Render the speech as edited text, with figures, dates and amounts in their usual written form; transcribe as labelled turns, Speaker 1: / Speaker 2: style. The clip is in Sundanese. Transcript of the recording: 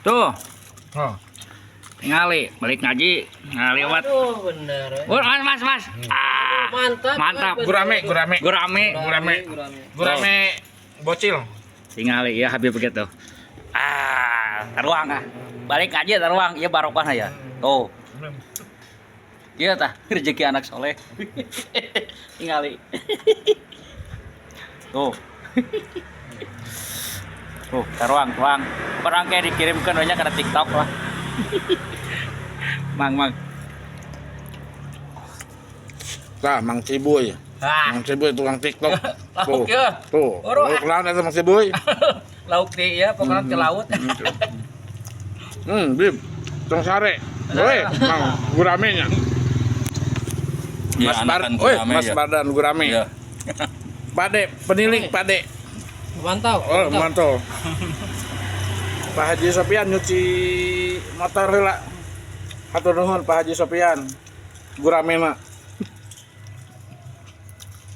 Speaker 1: Tuh,
Speaker 2: Oh.
Speaker 1: tingali balik ngaji ngaliwat.
Speaker 3: Aduh, bener.
Speaker 1: Oh, mas, mas, mas. Ah,
Speaker 3: Mantap.
Speaker 1: Mantap.
Speaker 2: Gurame, gurame.
Speaker 1: Gurame.
Speaker 2: Gurame. Gurame bocil.
Speaker 1: Tingali ya Habib begitu. Ah, taruang ah. Balik ngaji taruang, ieu barokah ya. Tuh. Iya tah, rezeki anak soleh. Tingali. Tuh. Tuh, taruang, tuang. Orang kayak dikirimkan banyak ke TikTok lah. Mang, mang.
Speaker 2: Tah, Mang Cibuy.
Speaker 3: Ah,
Speaker 2: Mang Cibuy tukang TikTok.
Speaker 3: Lauk
Speaker 2: Tuh.
Speaker 3: ya.
Speaker 2: Tuh.
Speaker 3: Oro,
Speaker 2: Lauk lawan eta Mang Cibuy.
Speaker 3: Lauk di ya, pokoknya ke laut.
Speaker 2: Bib. Tong sare. Woi, Mang guramenya.
Speaker 4: Ya,
Speaker 2: Mas Bar,
Speaker 4: anakan
Speaker 2: woi,
Speaker 4: gurame
Speaker 2: Mas
Speaker 4: ya.
Speaker 2: Bardan gurame.
Speaker 4: Iya.
Speaker 2: Pade, penilik pade.
Speaker 3: Mantap.
Speaker 2: Oh, mantap. Pak Haji Sopian nyuci motor heula. Hatur nuhun Pak Haji Sopian. Guramena.